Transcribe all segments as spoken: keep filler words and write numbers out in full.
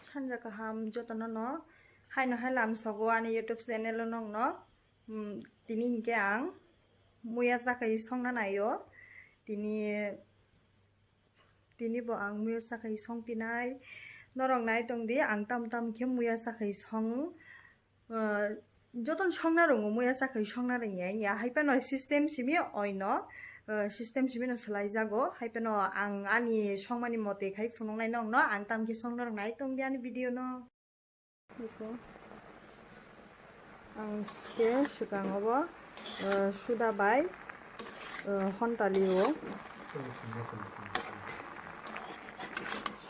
Sanja kaham jotono no haino hai lam sogo ani YouTube channel o nongno. Hmm, tini hinkhe ang muya chakhai songna naio. Tini, tini bo ang muya chakhai songpinai. Norok nai tongdi, ang tam tam khe muya chakhai song, ah, jotono songna rwngo, muya chakhai songna rwngya wngya. Hai phano system simi oino, ah, system simi no swlaijago. Hai phano ang ani songmani mote khai phunuknai nongno, ang tam khe songna rwngnai tongdi ani video no. Eko. Ang khe swkang obo, ah, suda bai, ah, hontali o.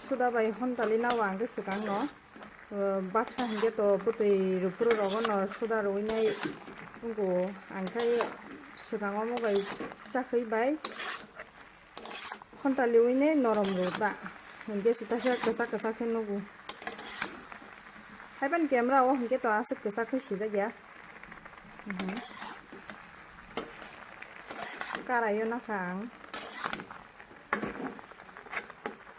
Suda bai hontali nao ang khe swkang no. Ah, baksa hinkhe to bwtwi rwphuru rogo no suda rwinai wngo. Ang khe swkang omo bai chakhwi bai. Hontaliwi ne norom rw ta. Hinkhe se taisa kwchak kwchak khe nugo. Haiphano camera o hinkhe to aswk kwchak khe sijak ya. Mhm. Karaio nakha ang.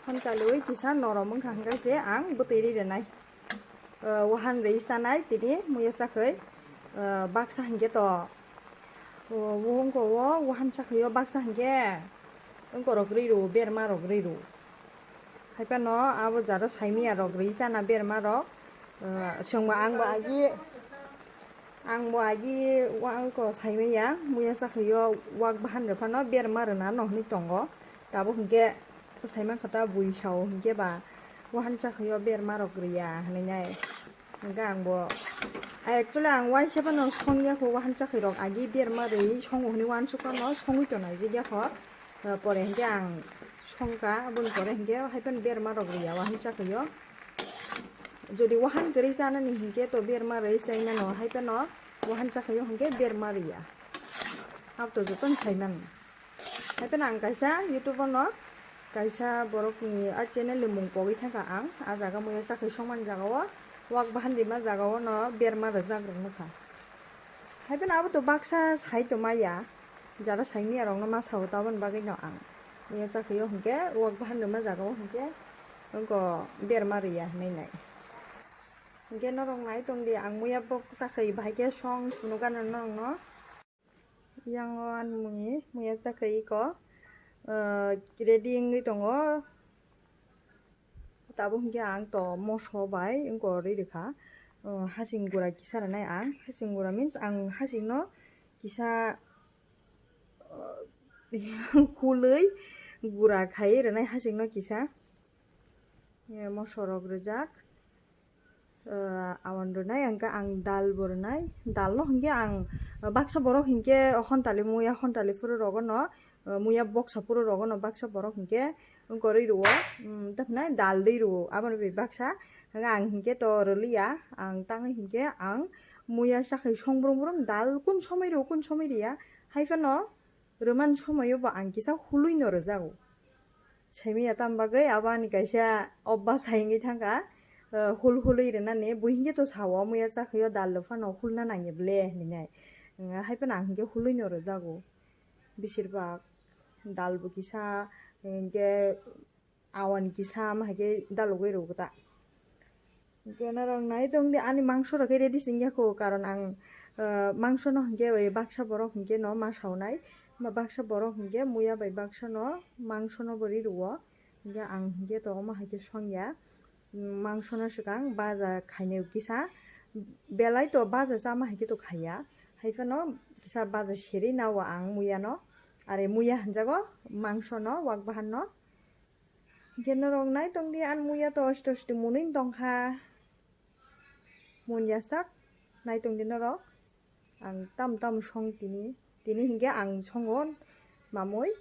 Hontaliwi kisa norom wngkha hinkhe se ang bwtwi ri rwnai. Ah, wahan rwi sanai tini muya chakhwi, ah, baksa hinkhe to, oh, wngko o wahan chakhwi o baksa hinkhe wngkorok rwi rw, berma rok rwi rw. Haiphano abo jara saimiya rok rwi sana berma rok, ah, chwngbo ang bo agi, ang bo agi wa-, wngko saimiya muya chakhwi o wak bahan rw phano berma rwna no hinwi tongo. Tabuk hinkhe saimankha ta bui sao hinkhe ba wahan chakhwi o berma rok rwya hinwi nai. Hinkhe ang bo, actually ang waisa phano songya kho wahan chakhwi rok agi berma rwi songo hinwi wansukha no songwi to naijak ya kho. Pore hinkhe ang songkha aboni pore hinkhe haiphano berma rok rwya wahan chakhwi o. Jodi wahan kwrwi chanani hinkhe to berma rwi chaimano haiphano wahan chakhwi o hinkhe berma rwya. Abo to jotono saimano. Haiphano ang kaisa YouTube o no kaisa borok ni a channel ni mung pogwi thangkha ang. A jaga muya chakhwi songmani jaga o wak bahan rima jaga o no berma rwjak rok nukha. Haiphano abo to baksa sai to maya, jara saimiya rok no ma sao taboni bagwi no ang muya chakhwi o hinkhe wak bahan rima jaga o hinkhe wngko berma rwya hinwi nai. Hinkhe norok nai tongdi ang muya bok chakhwi bahai khe song phunukgana norok no. Yang o ani mui muya chakhwi iko, ah, ready wngwi tongo. Tabuk hinkhe ang to moso bai wngko rwi rwkha. Ah, hasing gura kisa rwnai ang. Hasing gura means ang hasing no kisa, ah, hulwi gura khai rwnai hasing no kisa. Ye moso rok rwjak. Ah, awan rwnai, hwnkhe ang dal bo rwnai. Dal no hwnkhe ang, ah, baksa borok hinkhe hontali muya hontali phuru rogo no, ah, muya boksa phuru rogo no baksa borok hinkhe wngkorwi rwo, um, tei hwnai dal dwi rwo. Aboni bai baksa hwnkhe ang hinkhe to rwliya, ang tangwi hinkhe ang muya chakhwi song brung brung dal kun somoi rwo kun somoi rwya. Haiphano rwmani somoio bo ang kisa hulwi no rwjago. Saimanya tam bagwi abo ani kaisa obba sai wngwi thangkha, ah, hul hulwi rwnani. Bui hinkhe to sao, muya chakhwi o dal rw phano hulna nangya ble hinwi nai. Wngya hai phano ang hinkhe hulwi no rwjago. Bisir bak dal bo kisa, hinkhe awan kisa, ama hai khe dalogwi rwgo ta. Hwnkhe norok nai tongdi, ani mangso rok khe ready se wngya kho, karon ang, ah, mangso no hwnkhe bai baksa borok hwnkhe no ma saunai, ma baksa borok hwnkhe muya bai baksa no mangso no bo ri rwo, hwnkhe ang hwnkhe to omo hai khe songya, mangso no swkang baja khainai kisa, belai to baja chama hai khe to khaiya, hai phano kisa baja serwi nao ang muya no, are muya hwnjago mangso no wak bahan no. Hwnkhe norok nai tongdi, ani muya to osto osto munwi tongkha. Munya sak nai tongdi norok. Ang tam tam song tini. Tini hinkhe ang songo mamui.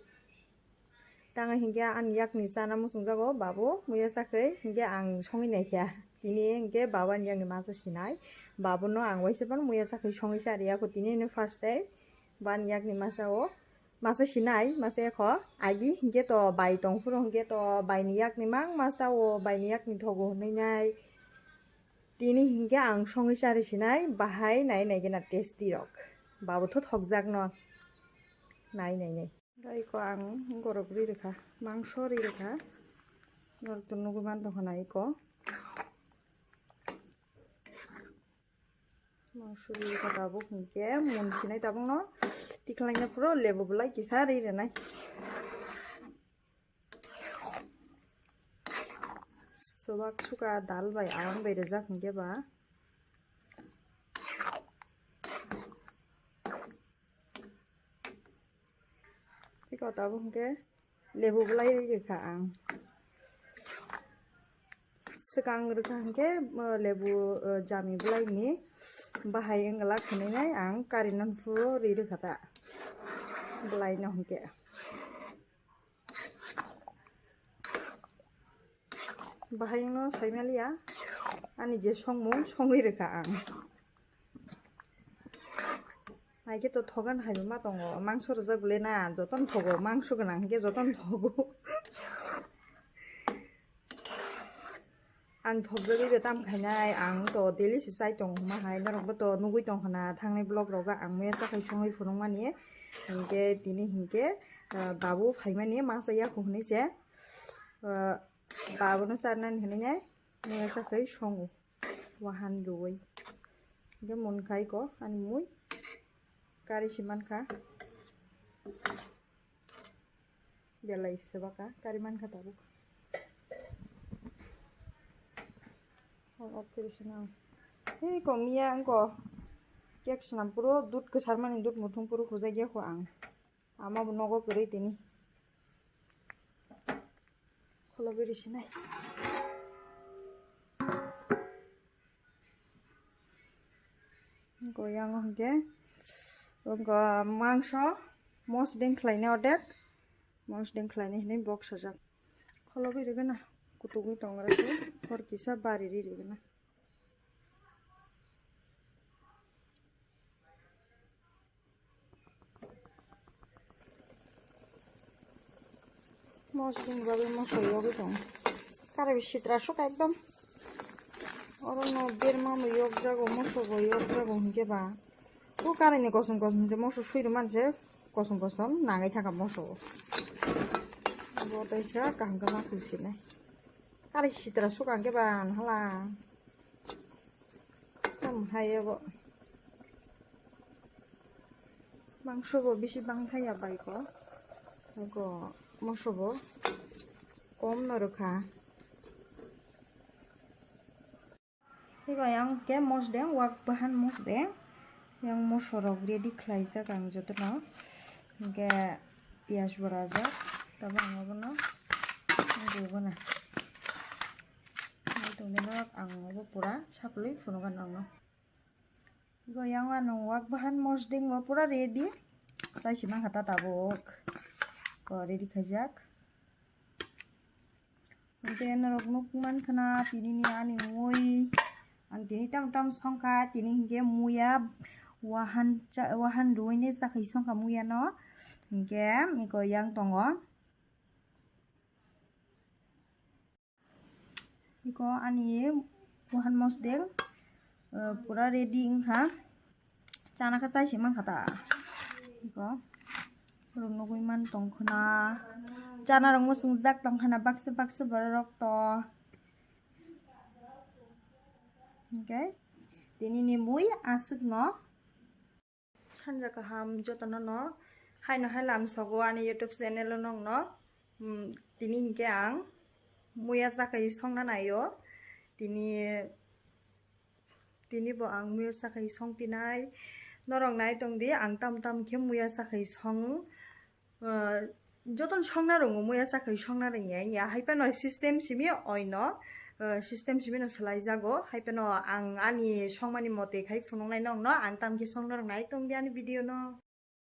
Tangwi hinkhe ani yakni chana muchungjago babu, muya chakhwi hinkhe ang songwi naikha. Tini hinkhe babu ani yakni masa sinai. Babuno ang waisa phano muya chakhwi songwi chariya kho tini no first time. Bani yakni masa o. Masa sinai, masa ekho, agi hinkhe to bai tong phuru hinkhe to bai ni yakni mang masa o, bai ni yakni thogo hinwi nai. Tini hinkhe ang songwi chari sinai, bahai nai nai gena tasty rok. Babu tho thokjak no. Nai nai nai. Iko ang gorok ri rwkha, mangso ri rwkha. Norok to nugwi man tongkha na iko. Mangso ri kha tabuk hinkhe mun sinai tabukno tikhlaina phuru lebu belai kisa ri rwnai. Chobak suka dal bai awan bai rwjak hinkhe ba. Tei kota bo hinkhe lebu belai ri rwkha ang. Swkang rwkha hinkhe, uh, lebu, uh, jami belai ni bahai wngla khwnwi nai ang kari nang phuru ri rwkha ta belai no hinkhe. Bahai no saimaliya ani je songmung songwi rwkha ang. Hai khe to thogan hai ma tongo, mangso rwjak bwle na, jotono thogo, mangso gwnang hinkhe jotono thogo. Ang thokjagwi be tam khainai, ang to daily se chai tongo hwnma hai, norok bo to nugwi tong khna thangnai vlog rogo ang mesa khai songwi phunukmani, hinkhe tini hinkhe, ah, babu phaimani masa yaku hwnwi se, ah, babuno charnani hwnwi nai mesa khai songo. Wahan rwui. Hinkhe mun khai ko ani mui kari si mankha. Belai se baka kari mankha tabuk. Hor off kiri se nang. Hei ko miya angko cake swnam puro dud kwsarmani dud muthung puro hujakya ko ang. Ama bo nogo kwrwi tini. Kholo biri sinai. Goyang hwnkhe, wngkha mangso, mos deng khlainai odek, mos deng khlainai hinwi box sajak. Kholo biri gana, kutugwi tongra se, hor kisa bari ri ri gana. Mosdeng bagwi moso yogwi tongo. Karwi sitra suk ekdom. Oro no berma bo yokjago, moso bo yokjago hinkhe ba. O karwi ni kosom kosom se moso swi rwmani se kosom kosom nangai thangkha moso bo. Bo teisa kaham khe ma khusinai. Karwi sitra suk hinkhe ba hala. Tam hai abo. Mangso bo bisi bangthai ya bai ko. Ego moso bo kom no rwkha. Ego yang ke mosdeng, wak bahan mosdeng. Yang moso rok ready khlaijak ang jotono. Hinkhe piyaj bo rajak. Tabuk ang obono rwgwna. Tongmino ang obo pura saplwi phunukgwna nokno. Go yang ano wak bahan mosdeng o pura ready. Chai si mankha ta tabuk. Go ready khaijak. Hinkhe norok nuk mankha na tini ni ani mui. Ang tini tam tam songkha, tini hinkhe muya wahan cha-, wahan rwini chakhai songkha muya no. Hinkhe iko yang tongo. Iko ani wahan mosdeng, eh, pura ready wngkha. Chana khe chai se mankha ta. Iko rok nugui man tongkhna. Chana rok muchungjak tongkhna baksa baksa borok to. Hinkhe tini ni mui aswk no. Sanja kaham jotono no haino hai lamsogo ani YouTube channel o nokno, mm, tini hinkhe ang muya chakhai songna naio. Tini, tini bo ang muya chakhai songpinai. Norok nai tongdi ang tam tam khe muya chakhai song. Ah, jotono songna rwngo, muya chakhai songna rwngya wngya, hai phano system simi oino, ah, system simi no swlaijago, hai phano ang ani songmani mote khai phunuknai nokno, ang tamkhe songna rwngnai tongdi ani video no.